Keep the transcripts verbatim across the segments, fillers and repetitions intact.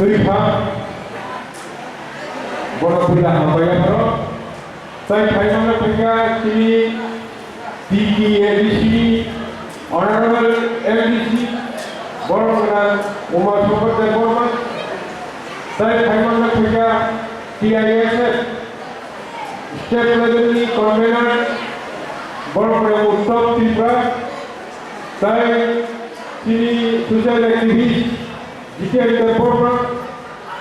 Twi kha, bono puila hambai yapharo. Tai phaimano thangya chini T T A D C ni Honorable M D C, borok gwnang Uma Shankar Debbarma. Tai phaimano thangya T I S F state level ni convener, borok gwnang Uttam Tripura. Tai chini social activist Jiten Debbarma,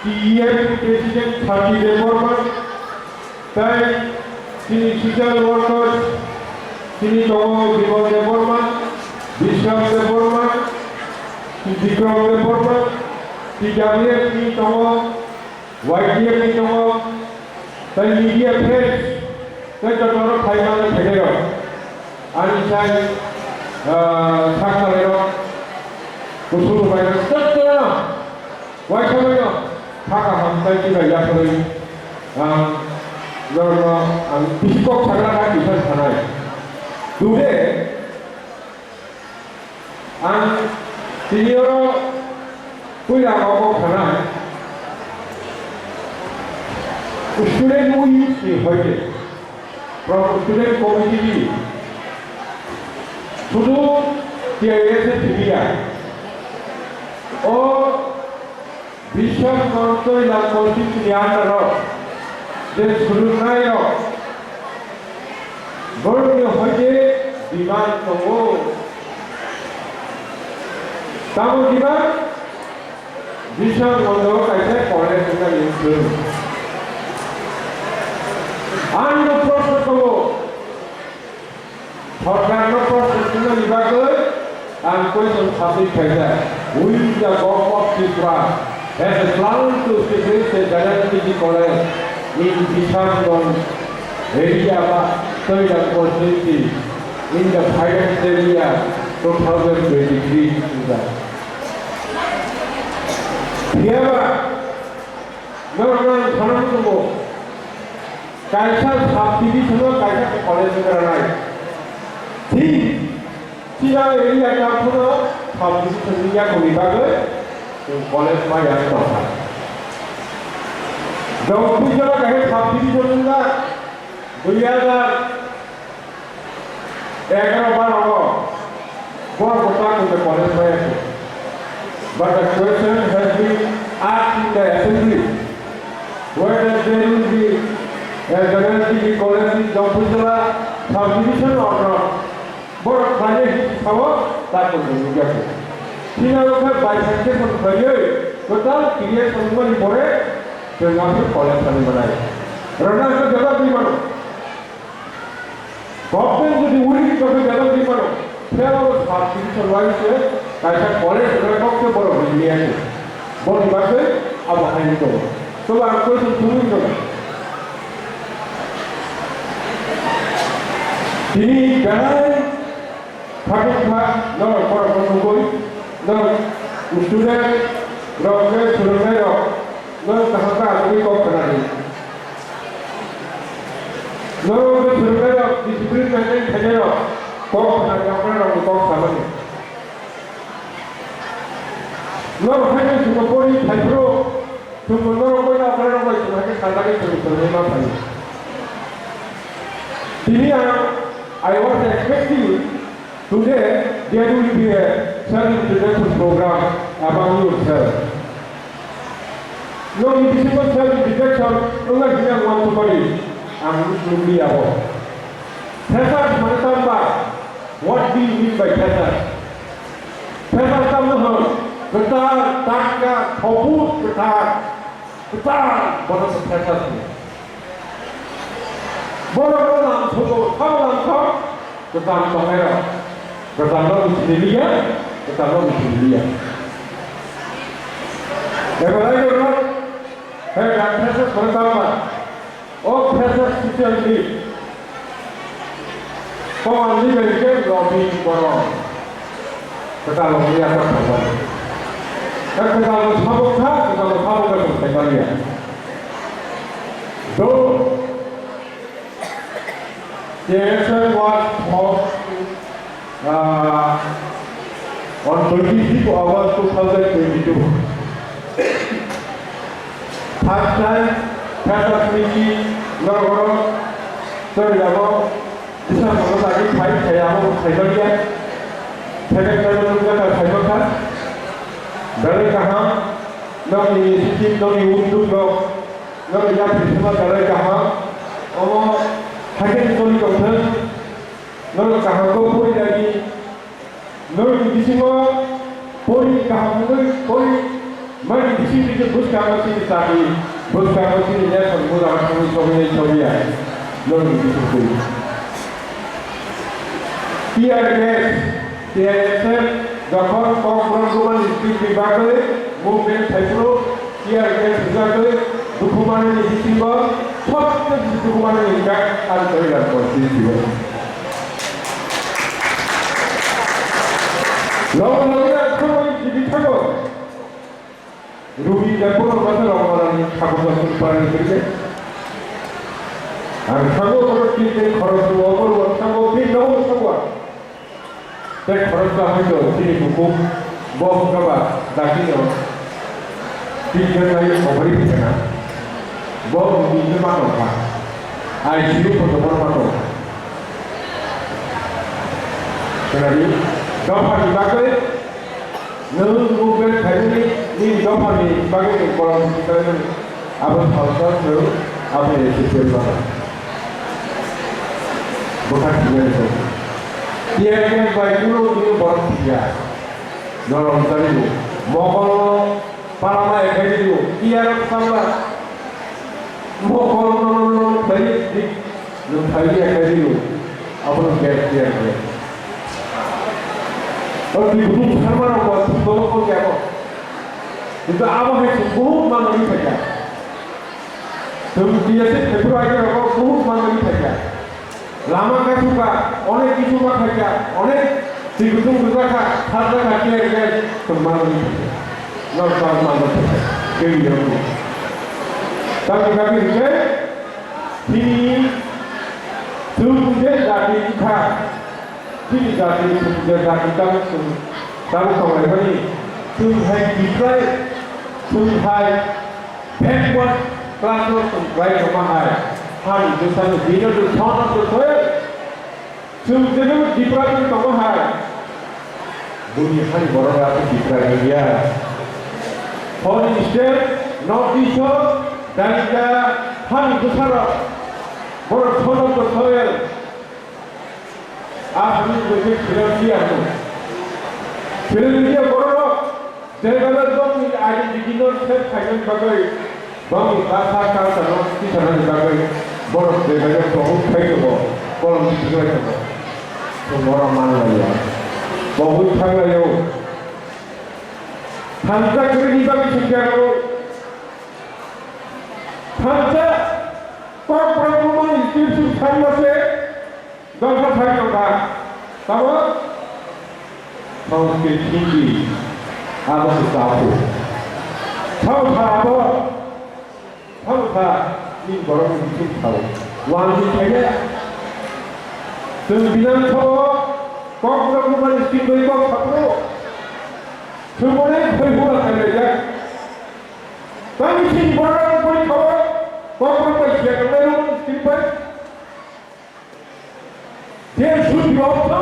T E F president Sati Debbarma, tai chini social workers, chini tongo Bimal Debbarma, Bishram Debbarma, Bikram Debbarma, T W F ni tongo, Y T F ni tongo, tai media friends, tai jotono phaimani phainairok. Ani sai, ah, sak salairok, kusung rwbairok, jotono, waisa baino, sakha hamtai kibai yaphorwi, ang norokno ang bisi kok sagra kha kisa sanai. Today, ang tini oro puila o kok sanai. Student wings ni hoite. From student committee ni sudu T I S F simiya. O Bishop Montoi Langkol Singh ni under o je sudu nai o borok ni hoite demand tongo. Tamo demand? Bishop Montoi kaisa college wngkha ni wngkha. Ang no proshno tongo. Sorkarno proshno twnani bagwi ang question submit khaijak. Will the government of Tripura has a plan to establish a general degree college in Bishamganj area ba Toilak constituency in the financial year two thousand twenty-three? Phiya ba norokno ang sana muchungo. Kaisa subdivision o kaisa college wngkha nai. Thik, thik ang area kaphano subdivision ni yakungni bagwi chwng college ma yang tongkha. Jongpui jora kaisa subdivision wngkha dui hajar Egaroh baro o borok bo ta kung college maya khe. But the question has been asked in the assembly whether there will be a Jagannath Devi college in Jongpui Jala subdivision or not. Borok khlainai hinwi sao ta kung nukya khe. Phina wngkha bifurcation khlaiwi total creation wngmani pore chwng aphuru college thani manai. Rwna hwnkhe jawab ri mano. Government jodi willing tongwi belai rimano, phiya bo subdivision wise kaisa college rwna kok se borok rimliya se. Boni bagwi abo haino tongo. Tobo ang question thumwi tongo. Tini belai khatungkha norok borokno nugwi, norok student rok khe swrwngnairok norok kaham khe achugwi kok khnadi. Norok khe swrwngnairok, discipline maintain khainairok, kok khna, yaphranrokni kok samani. Norok haino chwngno pori phaiphuru, chwngno norok bai yaphranrok bai chwng haino sajagwi chwng swrwngwi ma phaio. Tini ang, I was expecting today there will be a self introduction program among yourself. Nokni bisingo self introduction wngna hwnwi ang uansukmani ang nukliya bo. Freshers hwnwi tamo ba? What do you mean by freshers? Freshers tamo hwn? Kwtal, tatka, thopuk, kwthar. Kwtal, bono se freshers hwno. Borokno lamsogo, sabo lamsok, kwcham tongnairok. Kwchamno misiniliya, kwchamno misiniliya. Ebalai jorok, hai freshers hwnwi tamo ba? O freshers teacher ni. Komani bai khe lobbying borok. Kwtal wngya ta thangmani. Ta kwtal no sabo kha, kwtal no sabo kha tong thangmani ya. Do K S L was formed, uh, on twenty-fifth August two thousand twenty-two. First time, freshers meet ni norok oro chwrairok December no lagi phai, phai abo phai baliya. Second time no nokha phai bwkha. Belai kaham, nokni initiative, nokni uddog rok, nokni yapri sima belai kaham. Omo haikhe toni tongthwng, norok kaham khe pori lagi. Norokni bisingo pori kaham wngwi pori mani bisingtwi khe bwskango chini chati, bwskango chini nation mujama thangwi sogwi nai sogwi ya. Norokni bisingtwi. Tear gas, T I S F jokhon Kokborok Roman Street ni bagwi movement phaiphuru, tear gas rwjagwi dukhumanini bisingo sobse dukhumanini hwnkha ang Kailash constituency o. Logo logo ang thangwi jibi thango. Rugi da bono masa logo manani thago thago parani kiri. Ang thango kono kiri kiri khorok dua kono thango kiri logo thango. Tei khoroksa hai to chini bukhuk bo wngkha ba dakti no twijak lai kobori phai kana. Bo wngwi hwnwi ma tongkha. I C U photo bono ma tongkha. Khwnadi, dophani bagwi nwng movement khaimani nini dophani bagwi nwng kolom khaimani. Abo salsa se abo A C P L bana. Bwkha thwinani se. T I M bai kuno dino borok thwiya. Norok jani bo. Mokol no palama ekhai dino. T R F samla. Mokol no no no khlai di. Nwng khlai di ekhai dino. Abo no gas T R F. O twi butung sarma rok bo thwi bo ko kya ko. Kintu abo hai se buhut manwi phaikha. Chwng T S F February rogo buhut manwi phaikha. Lama kaisukha, onek kisu ma khaikha, onek twi kutung rwjakha, sarjakha, khe khe chwng manwi phaikha. Nok sak manwi phaikha. Khe yokni. Tamni bagwi hwnkhe, chini chwng je jati wngkha, chini jati chwng je jati tamo chwng tamo tonglaimani, chwng hai kiphilai, chwng hai backward class-o chwng kwlai tongma hai, hani bwsani bino the son of the soil. Chwng jeno development tongo hai. Buini hani borok rok development ya. Foreign state, North East-o, Dainga, hani bwsarok. Borok son of the soil. Aswkni bwswk philanthropy ano. Philanthropy borok rok, je belai bongni identity no save khainani bagwi, bongni bhasha culture no tisanani bagwi, borok je belai pohor khai tongo, kolom tiklai tongo. Chwng borok manlaiya. Pohor thanglaio. Thansa kwrwini bagwi singkhe ano. Thansa kok borok rok mani institution thangma se. Dopha thai tongkha, tamo? Sanskrit, Hindi, abo se tapu. Thao tha abo, thao tha, ni borok ni biching thao. Wang ni thaiya. Chwng binang thao, kok no kumani singwi kok thapro. Chwng onek thoi hura thailaijak. Tamo chini borok rok boni thao, kok rok bai siya tongnai rok ni sing bai. They should be also.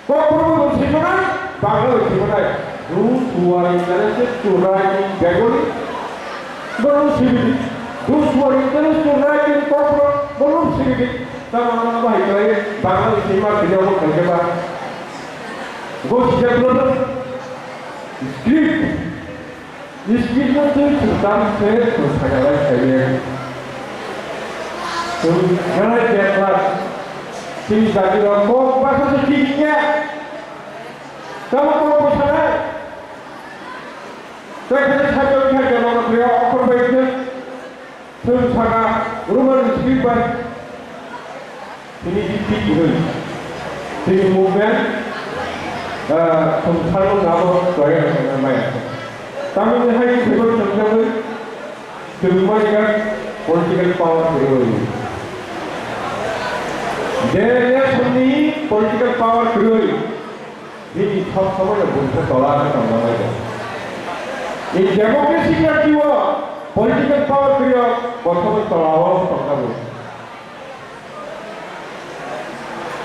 Kokborok bo swimanai, Bangla bo swimanai. Those who are interested to write in Bengali, borok swibi di. Those who are interested to write in Kokborok, borok swibi di. Tamo ano bahai khlai Bangla sima sini abo khaikhe ba. Go script. Script no twi chwng tamo se chwng sakha bai khlaiwi. Chwng belai backward. Chini jati rok kok basa se thik ya. Tamo kok bo sanai. Tei khe sakha wngkha jemon khe okhor bai khe. Chwng sakha Roman script bai. Tini di thik hwnwi. Tini movement, ah, chwng salmung abo twaya wngkha maya. Tamoni hai khe bo chwng sakwi chwng mani political power kwrwi. Je nation ni political power kwrwi. Nini sob somoi no bungsa tola khe tongna nai bo. In democracy country o Power kwrwirok bothomwi tolao tongjago.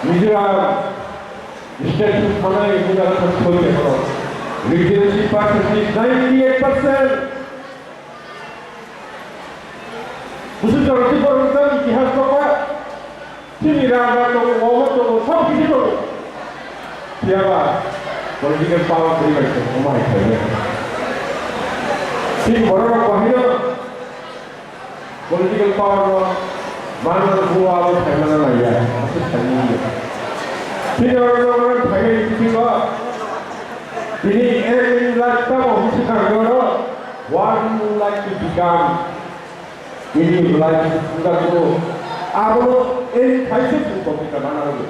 Mizoram state thangwi Mizoram thangwi tongjago. Literacy percentage ninety eight percent. Busu joroti borok jang itihas tongma. Chini raja tongo, omo tongo, sob kisi tongo. Phiyaba political power kwrwi bai se omo hai khainai. Chini borok rok bahai no political power no mano buo abo khaimano naiya, aswk khaimani. Chini borok rok khainai bisingo tini aim in life tamo hwnwi swkang oro, what do you like to become? Bini belai sujak bo abo ei khaise sujak kita mana lagi.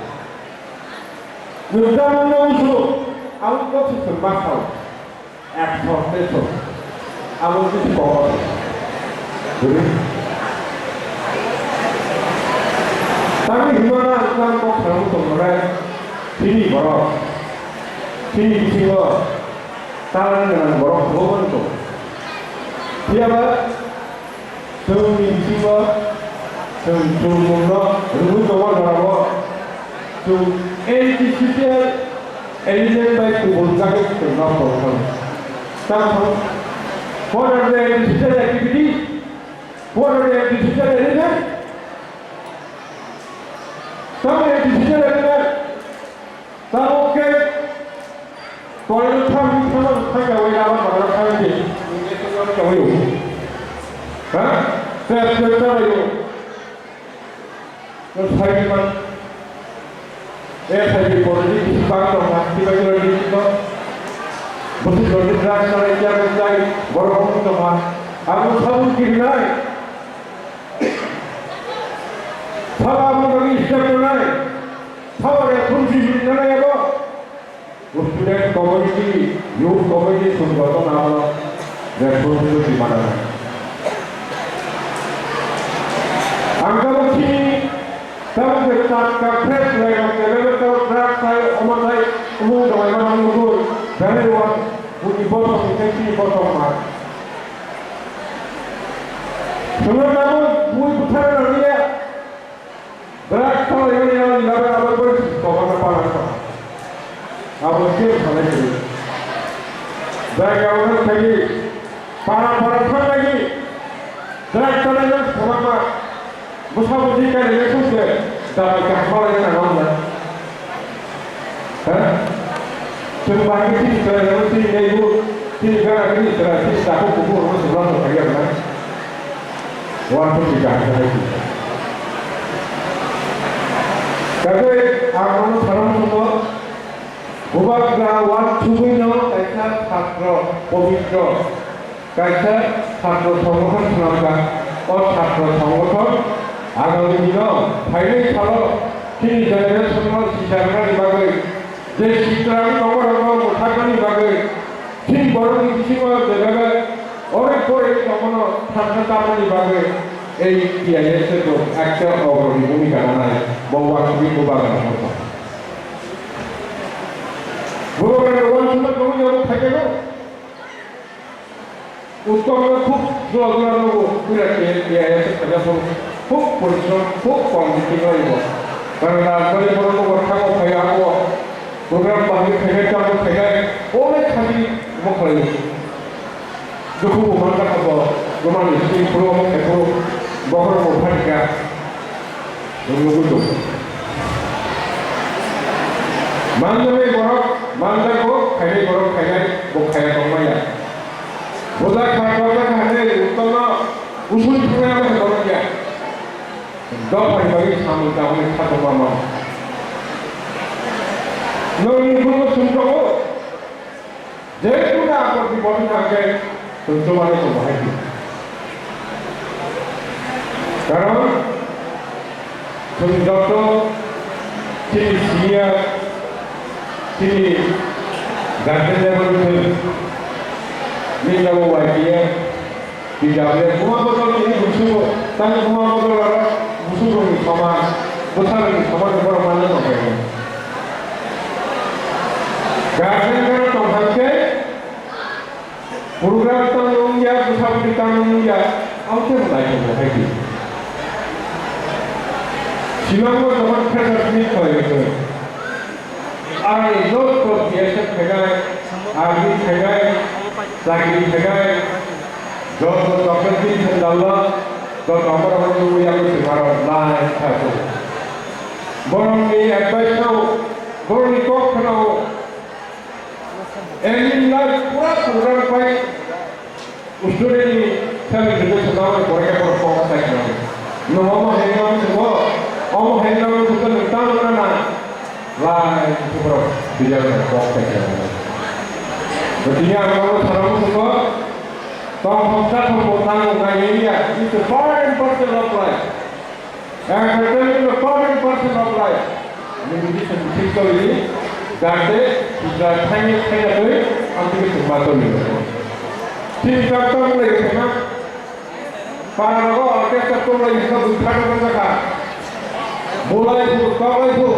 Nujamano usu ang kok sujak masal. Exhortation. Abo tu pokok. Jadi, tapi himana ang kok selalu tongolai. Sini borok. Sini bisingo. Talan dengan borok. Bobo tu. Siapa? Chwngni bisingo chwng chwngmungno rwui tongo jorao chwng antisocial element bai kubun jagwi chwng nok tong thang. Tamo what are the antisocial activities? What are the antisocial element? Tamo antisocial element. Tamo khe toilet thang thang thang ya wai lama ma thang di. Ni ke thang ya wai. Ha? Tep tep thang ya. Ko sai man. Eh, sai di pore di bang to ma, di bang to di to. Busi to di drug sai ya ko sai, boro ko to ma. Amo sabun kiri nai. Sabo amo bagi step nai. Sabo ya kunci nai abo. Student community, youth community songjoto nangno responsibility manana. Ang kabo chini tabuk je tatka fresh lai rok tebebe to drug sai omo sai umung dawai ma nang lugur bere wan buni bosong ni sai chini bosong ma. Sungno tabuk bui buthar nang ya. Bwrak thalai mani ani bagwi abo bwrwi koborno pala kha. Abo khe salai khe. Bwrak abo khe khaidi para para thanglai di. Bwrak thalai no samama. Bwsa bwswi kailainai songkhe dawai kaham phalai nang nang. Ha? Chwng bahai khe chini chwrairokno chini naibu, chini gana gini chwrai, chini takhuk kuphurrokno chwng lamno phaiya hwnna. Uansukni kaham khe hai khe. Tei ang nono sana muchungo, bubagra uansugwino kaisa satro pobitro. Kaisa chhatro songgothon swnamkha. O chhatro songgothon agami dino phainai salo chini generation-no sicharnani bagwi, je sitrang tongorokno mwthaknani bagwi, chini borokni bisingo jebabe onek pore tongmano thangna tamani bagwi ei T I S F bo ekta ogroni bhumika nanai, bo uansugwi bubagra songgothon. Bubagra uansukma tongwi abo phaijago. Uttom no khub jora jora nogo, puila T I S khaja phuru khub porishrom, khub kom bithi khlaibo. Karon rajbari borok nogo thango phaiya abo program bahai khainai, tamo khainai, onek khajini mo khlaio. Dukhu bo manjakha bo, romani sini phuru, ephuru, bokhorok bo phatika. Nugwi tongo. Manjaknai borok manjago, khainai borok khainai, bo khaiya tongmaya. Bwsa kha, bwsa kha hinwi uttono usui thangnairok se borok ya. Dophani bagwi samung tamani khatungma mano. Nokni bumung sumsogo. Jekunu apot bipod wngkha hwnkhe chwng chubani tongo hai di. Karon chwng joto chini senior, chini guardian level ni thwi, nini abo Y P F, P W buma bodol tini busugo, tani buma bodol aro busugorokni soman, bwsarokni soman ni borok manna tongkha. Guardian gana tongkha hwnkhe, program tangwi wngya, bwsa bwtwi tangwi wngya, Ang khe naithok hai di. Simango jokhon freshers meet khlai khe, ang ni joto B S F phainai, army phainai, chakri phainai, joto jokhon din phainai, joto amar amar nungwi ang se maro lai kha kho. Borokni advice no, borokni kok kheno, N M life pura program pai student ni self education na wani pore khe borok kok sai khna. No omo hai na wani sabo, omo hai na wani sabo no tang na na. Lai sabo borok bijak na kok sai khna. Tini ang no sana wani sabo, tong hoksa thong bo tang na ya, it's a part and parcel of life. Entertainment is a part and parcel of life. Nini bisi thik kori, jate sujra thangni thangya koi, ang tini thuma kori. Tini kap tam lai thangna. Para rogo orchestra to lai thangna, bui thangna thangna kha. Bolai bu, tolai bu,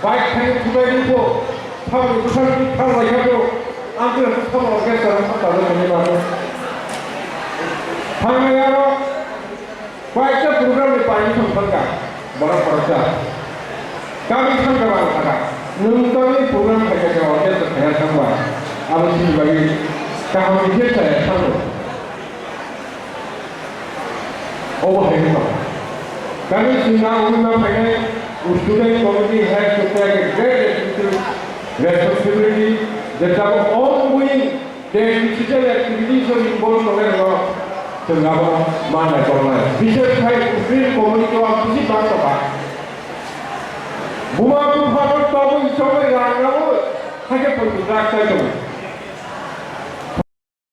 bike thangni thumai bu, thang bu thang bu thang lai kha bu. Ang tini thang orchestra thang ta lai thangni ma. Thangna yaro. Koyekta program ni permission thangkha, borok khoroksa. Kami thangkha bang thangkha. Nwng tangwi program khaikha khe orchestra khaina thangba. Abo chini bagwi kaham ni khe chaya thango. Obo hai wngkha. Kami chwngno wngma phainai student committee has to take a great responsibility, responsibility that our ongoing Tei digital activities o involve tongnai rok chwng abo ma naikolnai. Bises khai Ukraine community o ang bisi bak tongkha. Buma bupha no tobwi chongwi rang rao haikhe poito drug chai tongo.